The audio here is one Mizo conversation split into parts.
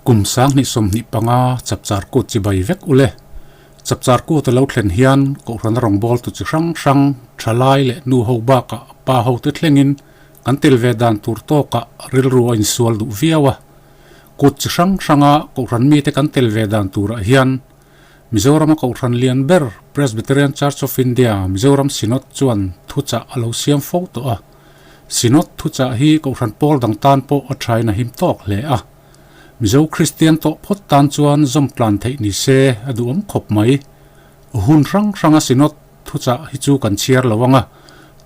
Kum 2025 Chapchar Kut chibai vek ule. Chapchar Kut a lo thlen hian Kohhrana rawngbawltu chi hrang hrang, thalai leh nu ho bakah pa hote thlengin kan tel ve dan tur tawkah rilru a insual duh viau a. Kut chi hrang hranga Kohhran mite kan tel ve dan turah hian Mizorama Kohhran lian ber Presbyterian Church of India Mizoram Synod chuan thuchah a lo siam fo tawh a. Synod thuchah hi Kohhran pawl dang tan pawh a thain a him tawk hle a. Mizo Kristian tawh phawt tan chuan zawm tlan theih ni se a duhawm khawp mai. Hun hrang hranga Synod thuchah hi chu kan chhiar lo ang a,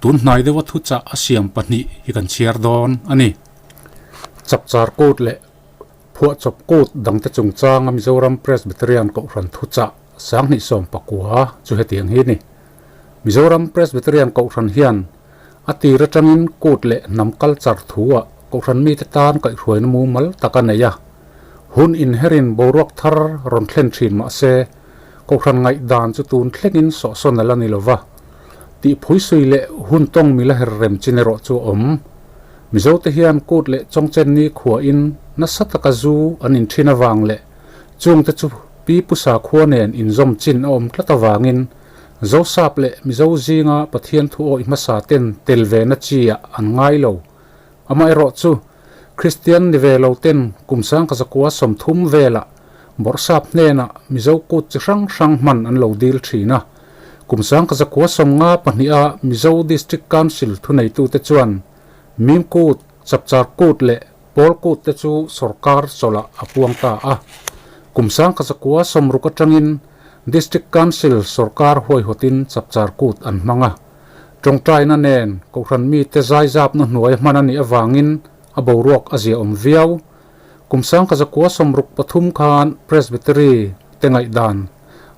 tun hnai deuha thuchah a siam pahnih hi kan chhiar dawn a ni. Chapchar Kut leh Phuahchawp Kut dangte chungchanga Mizoram Presbyterian Kohhran thuchah 2019 chu hetiang hi a ni. Mizoram Presbyterian Kohhran hian a tir atangin kut leh hnam culture thu-ah Kohhran mite tan kaihhruaina mumal tak a nei a. Hun inherin boruak thar rawn thlen thin mah se, Kohhran ngaihdan chu tun thlengin sawhsawn a la ni lova. Tihphuisui leh hun tawng mila her rem chin erawh chu a awm. Mizote hian kut leh chawngchenni khuain nasa taka zu an inthin avang leh chungte chu Pi Pu Sakhua nen inzawm chin a awm tlat avangin Zosap leh Mizo zinga Pathian thu awih hmasa ten tel ve na chi ah an ngai lo. Amaherawh chu, Kristian ni ve lo ten kum 1930 velah Bawrhsap hnenah Mizo kut chi hrang hrang hman an lo dil thin a. Kum 1952 a Mizo District Council thuneitute chuan Mim Kut, Chapchar Kut leh Pawl Kut te chu sawrkar chawlhah a puang ta a. Kum 1960 atangin District Council sawrkar huaihawtin Chapchar Kut an hmang a. Tawngtaina nen Kohhran mite zaizapna hnuai hman a nih avangin a boruak a ziaawm viau. Kum 1963 khan Presbytery te ngaihdan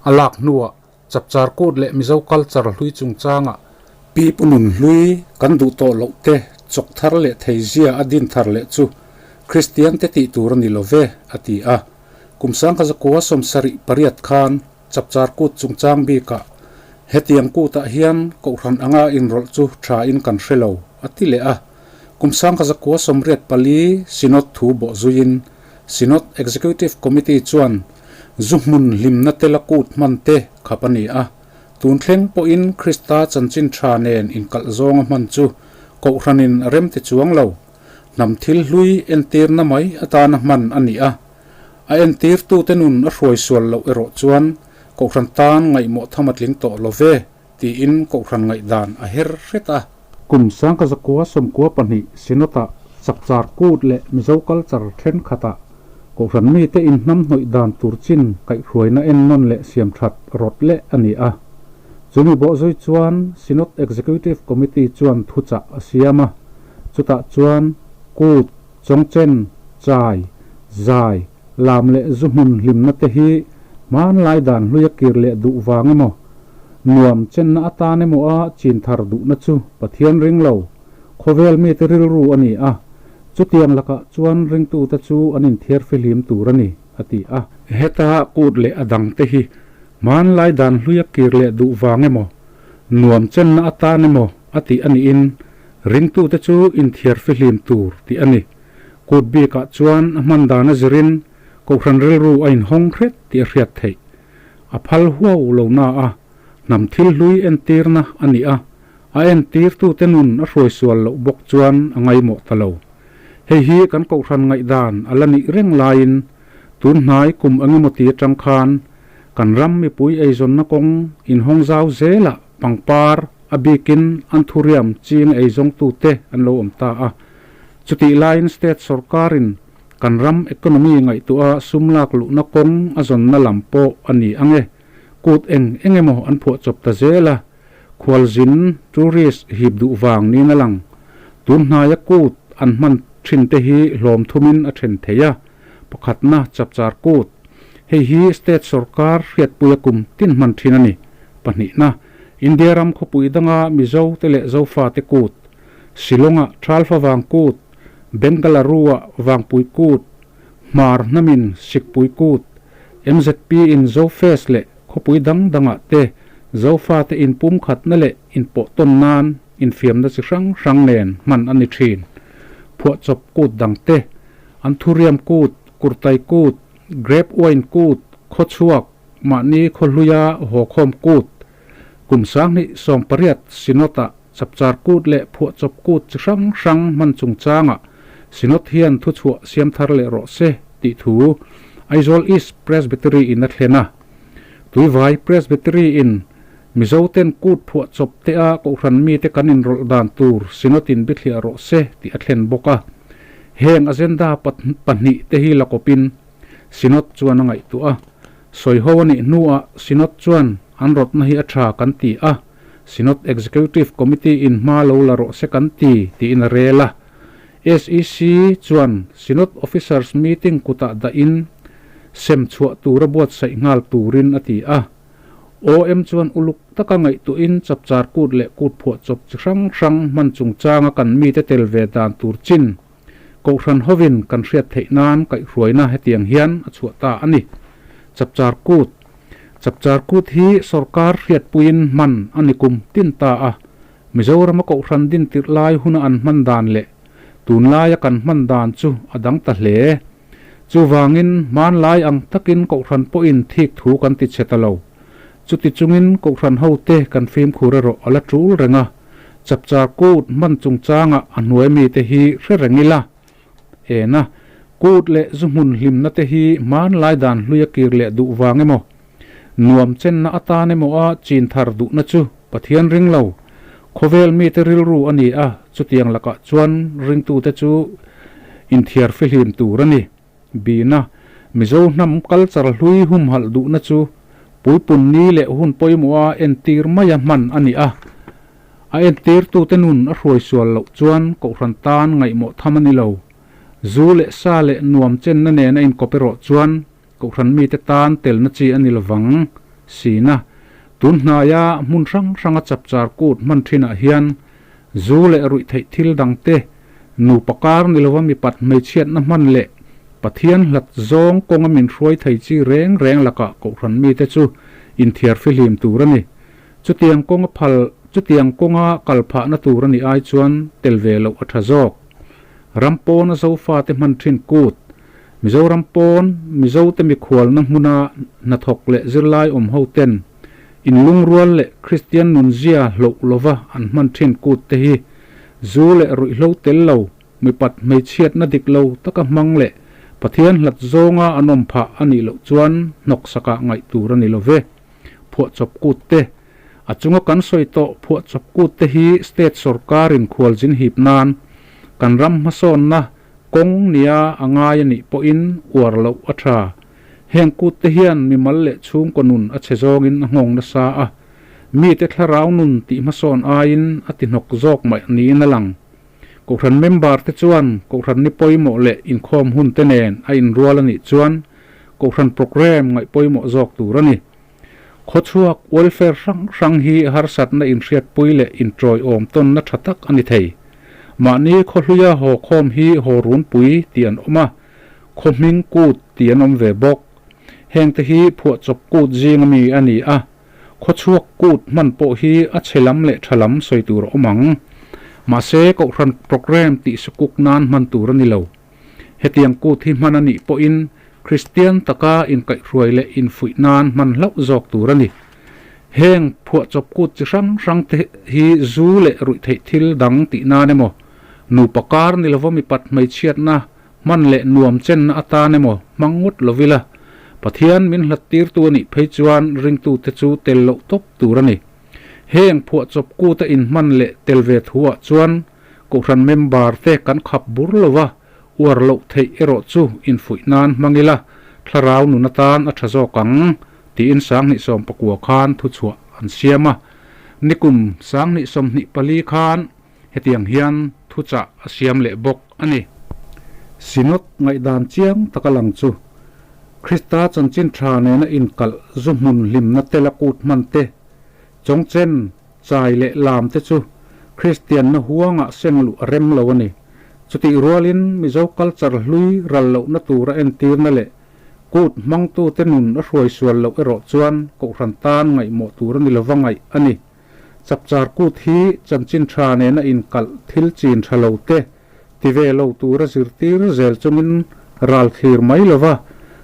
a lak hnuah Chapchar Kut leh Mizo culture hlui chungchangah Pi Pu Nun hlui kan duh tawh loh te chawk thar leh thei zia a din thar leh chu Kristian te tih tur a ni lo ve, a ti a. Kum 1978 khan Chapchar Kut chungchang bikah hetiang kutah hian Kohhran anga inrawlh chu tha in kan hre lo, a ti leh a. Kum 1984 Synod thu bawh zuiin Synod Executive Committee chuan Zu hmun hlimna tela kut hman te khap a ni a, tun thleng pawhin Krista chanchin tha nen inkalh zawnga hman chu Kohhranin a rem ti chuang lo. Hnam thil hlui entirna mai atana hman a ni a, a entirtute nun a hruai sual loh erawh chuan Kohhran tan ngaihmawh tham a tling tawh lo ve tiin Kohhran ngaihdan a her hret a. Kum 1992 Synod-ah Chapchar Kut leh Mizo culture thenkhatah Kohhran mite inhnamhnawih dan tur chin kaihhruaina ennawn leh siamthat rawt leh a ni a. Chumi bawhzui chuan Synod Executive Committee chuan thuchah a siam a, chutah chuan kut, chawngchen, chai, zai, lam leh zu hmun hlimna te hi hmanlai dan hluia kir leh duh vang emaw, nuam chenna atan emaw a chin thar duhna chu Pathian ring lo, khawvel mite rilru a ni a. Chutiang lakah chuan ringtute chu an inthiar fihlim tur a ni, a ti a. Heta kut leh a dangte hi hmanlai dan hluia kir leh duh vang emaw, nuam chenna atan emaw a tih a niin ringtute chu inthiar fihlim tur tih a ni. Kut bikah chuan a hman dan a zirin Kohhran rilru a inhawng hret tih a hriat theih. A phal huau lo na a, hnam thil hlui entirna a ni a. A entirtute nun a hruai sual loh bawk chuan a ngaimawh ta lo. Hei hi kan Kohhran ngaihdan a la nih reng laiin tun hnai kum engemaw ti atang khan kan ram mipui eizawnna kawng inhawng zau zelah pangpar a bikin an thuriam ching eizawngtute an lo awm ta a. Chutih laiin state sorkarin kan ram economy ngaihtuah sum lak luhna kawng a zawnna lam pawh a ni ang e. Kut eng eng emaw an phuahchawp ta zel a. Khualzin, tourist, hip duh vang niin a lang. Tun hnaia kut an hman thin te hi hlawm thumin a then thei a, pakhatna chapchar kut. Hei hi state sorkar hriatpuia kum tin hman thin a ni. Pahnihna, India ram khawpui danga Mizo te leh Zofa te kut. Shillong-ah Thalfa vang kut, Bengaluru-ah Vangpui kut, Hmar hnamin Sikpui kut, MZP in Zofest leh Khawpui dang dangah te Zofate inpumkhatna leh inpawhtawn nan infiamna chi hrang hrang nen hman a ni thin. Phuahchawp kut dang te, an thuriam kut, Kurtai Kut, Grape Wine Kut, Khawchhuak, Mahni Khawhluia Hawkhawm Kut, Kum 2018 Synod-ah Chapchar Kut leh Phuahchawp Kut chi hrang hrang hman chungchangah Synod hian thuchhuah siam thar leh rawh se tih thu Aizawl East Presbytery in a thlen a. Tuivai Presbytery in Mizo ten kut phuahchawp te a Kohhran mite kan inrawlh dan tur Synod in bithliah rawh se tih a thlen bawk a. Heng agenda 2 te hi la kawpin Synod chuan a ngaihtuah a. Sawiho a nih hnuah Synod chuan an rawtna hi a tha kan ti a, Synod Executive Committee in hma lo la rawh se kan ti tiin a rel a. SEC chuan Synod Officers Meeting kutah dahin sem chhuah tura buatsaih nghal turin a ti a. OM chuan uluk taka ngaihtuahin chapchar kut leh kut phuahchawp chi hrang hrang hman chungchanga kan mite tel ve dan tur chin Kohhran hovin kan hriat theih nan kaihhruaina hetiang hian a chhuah ta a ni. Chapchar kut Chapchar kut hi sorkar hriatpuiin hman a ni kum tin ta a. Mizorama Kohhran din tirh lai huna an hman dan leh tunlaia kan hman dan chu a dang ta hle. Chuvangin, hmanlai ang takin Kohhran pawhin thik thu kan ti chhe ta lo. Chuti chungin Kohhran hote kan fimkhur erawh a la tul reng a, chapchar kut hman chungchangah a hnuai mite hi hre reng ila. Ena, kut leh zu hmun hlimna te hi hmanlai dan hlui a kir leh duh vang emaw, nuam chenna atan emaw a chin thar duhna chu Pathian ring lo. Khawvel mite rilru a ni a, chutiang lakah chuan ringtute chu inthiar fihlim tur a ni. Bina, Mizo hnam culture hlui humhalh duhna chu puipun ni leh hun pawimawha entir maia hman a ni a. A entirtute nun a hruai sual loh chuan Kohhran tan ngaihmawh tham a ni lo. Zu leh sa leh nuam chenna nena inkawp erawh chuan Kohhran mite tan telna chi a ni lovang, Sina. Tun hnaia hmun hrang hranga chapchar kut hman thinah hian zu leh ruih theih thil dangte nupa kar ni lova mipat hmeichhiatna hman leh Pathian hlat zawng kawnga min hruai thei chi reng reng lakah Kohhran mite chu inthiar fihlim tur a ni. Chutiang kawnga phal chutiang kawnga kal phahna tur a nih ai chuan tel ve loh a tha zawk. Ram pawna Zofate hman thin kut Mizoram pawn Mizote mikhualna hmuna hnathawk leh zirlai awm ho ten inlungrual leh Kristian nunzia hloh lova an hman thin kut te hi zu leh ruihhlo tel lo, mipat hmeichhiatna dik lo taka hmang leh Pathian hlat zawnga an awm phah a nih loh chuan hnawksakah ngaih tur a ni lo ve. Phuahchawp kut te A chunga kan sawi tawh phuahchawp kut te hi state sorkarin khualzin hip nan kan ram hmasawnna Kawng nia a ngai a nih pawhin uar loh a tha. Heng kut te hian mimal leh chhungkaw nun a chhe zawngin a nghawng nasa a, mite thlarau nun tih hmasawn aiin a ti hnawk zawk mai niin a lang. Kohhran member te chuan Kohhran ni pawimawh leh inkhawm hun te nen a inrual a nih chuan Kohhran programme ngaih pawimawh zawk tur a ni. Khawchhuak welfare hrang hrang hi harsatna inhriatpui leh inṭawiawm tawnna ṭha tak a ni thei. Mahni khawhluia haw khawm hi haw runpui tih an awm a, khaw hming kut tih an awm ve bawk. Hengte hi phuahchawp kut zinga mi a ni a, khawchhuak kut hman pawh hi a chhe lam leh ṭha lam sawi tur a awm ang. Mahse, Kohhran programme tih sukuk nan hman tur a ni lo. Hetiang kut hi hman a nih pawhin Kristian taka inkaihhruai leh infuih nan hman hlauh zawk tur a ni. Heng phuahchawp kut chi hrang hrang te hi zu leh ruihtheih thil dang tih nan emaw, nupa kar ni lova mipat hmeichhiatna hman leh nuam chenna atan emaw hmang ngawt lo ila, Pathian min hlat tirtu a nih phei chuan ringtute chu tel loh tawp tur a ni. Heng phuahchawp kuta inhman leh tel ve thuah chuan Kohhran member te kan khap bur lo va, uar loh theih erawh chu infuih nan hmang ila, thlarau nun atan a tha zawk ang, tiin 2019 khan thuchhuah an siam a. Nikum 2024 khan hetiang hian thuchah a siam leh bawk a ni. Synod ngaihdan chiang taka lang chu Krista chanchin tha nena inkalh zu hmun hlimna tela kut hman te, chawngchen Chai leh lam te chu Kristianna huangah seng luh a rem lo a ni. Chutih rualin Mizo culture hlui ral lohna tura entirna leh kut hmangtute nun a hruai sual loh erawh chuan Kohhran tan ngaihmawh tur a ni lova ngaih a ni. Chapchar kut hi chanchin tha nena inkalh thil chin tha lo te ti ve lo tura zirtir zel chungin ral thlir mai lova,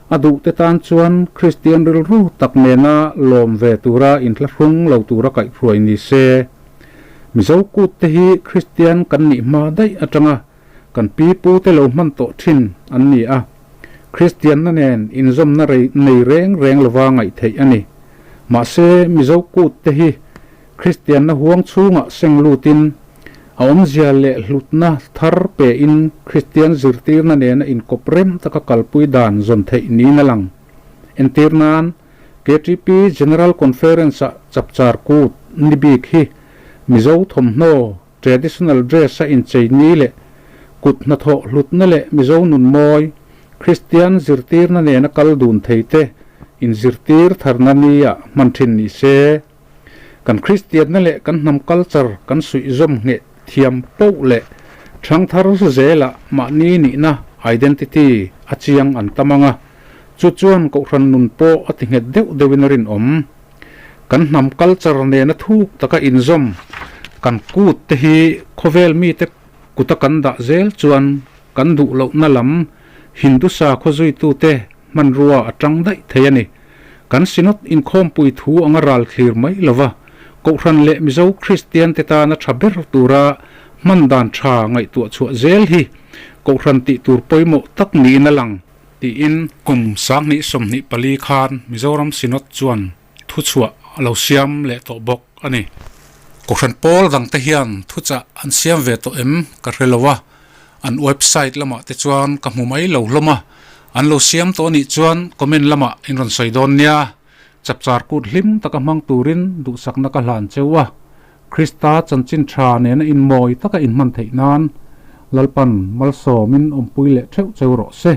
a duhte tan chuan Kristian rilru tak nena lawm ve tura inthlahrung lo tura kaihhruai ni se. Mizo kut te hi Kristian kan nih hma daih atanga kan pi pute lo hman tawh thin an ni a, Kristianna nen inzawmna rei nei reng reng lova ngaih theih a ni. Mahse, Mizo kut te hi Kristianna huang chhungah seng lutin, a awmzia leh hlutna thar pein Kristian zirtirna nena inkawp rem taka kalpui dan zawn theih niin a lang. Entir nan, KTP General Conference-ah Chapchar Kut ni bik hi Mizo thawmhnaw, traditional dress, a inchei ni leh kut hnathawh hlutna leh Mizo nun mawi, Kristian zirtirna nena kal dun thei te inzirtir tharna nia hman thin ni se. Kan Kristianna leh kan hnam culture kan suihzawm ngheh thiam poh leh ṭhangthar zelah mahni nihna, identity, a chiang an tam ang a, chu chuan kohhran nun pawh a ti nghet deuh deuhin a rinawm. Kan hnam culture nena thuk taka inzawm kan kut te hi khawvel mite kuta kan dah zel chuan kan duh lohna lam Hindu sakhaw zuitute hmanrua a ṭang daih thei a ni. Kan Synod inkhawmpui thu anga ral thlir mai lova, Kohhran leh Mizo Kristian te tana tha ber tura hman dan tha ngaihtuah chhuah zel hi Kohhran tih tur pawimawh tak niin a lang, tiin kum 2024 khan Mizoram Synod chuan thuchhuah a lo siam leh tawh bawk a ni. Kohhran pawl dangte hian thuchah an siam ve tawh em ka hre lo a, An website lamah te chuan ka hmu mai lo hlawm a, an lo siam tawh anih chuan comment lamah in rawn sawi dawn nia. Chapchar kut hlim taka hmang turin duhsakna ka hlan cheu a, Krista chanchin tha nena inmawi taka inhman theih nan Lalpan malsawmin awmpui leh theuh cheu rawh se.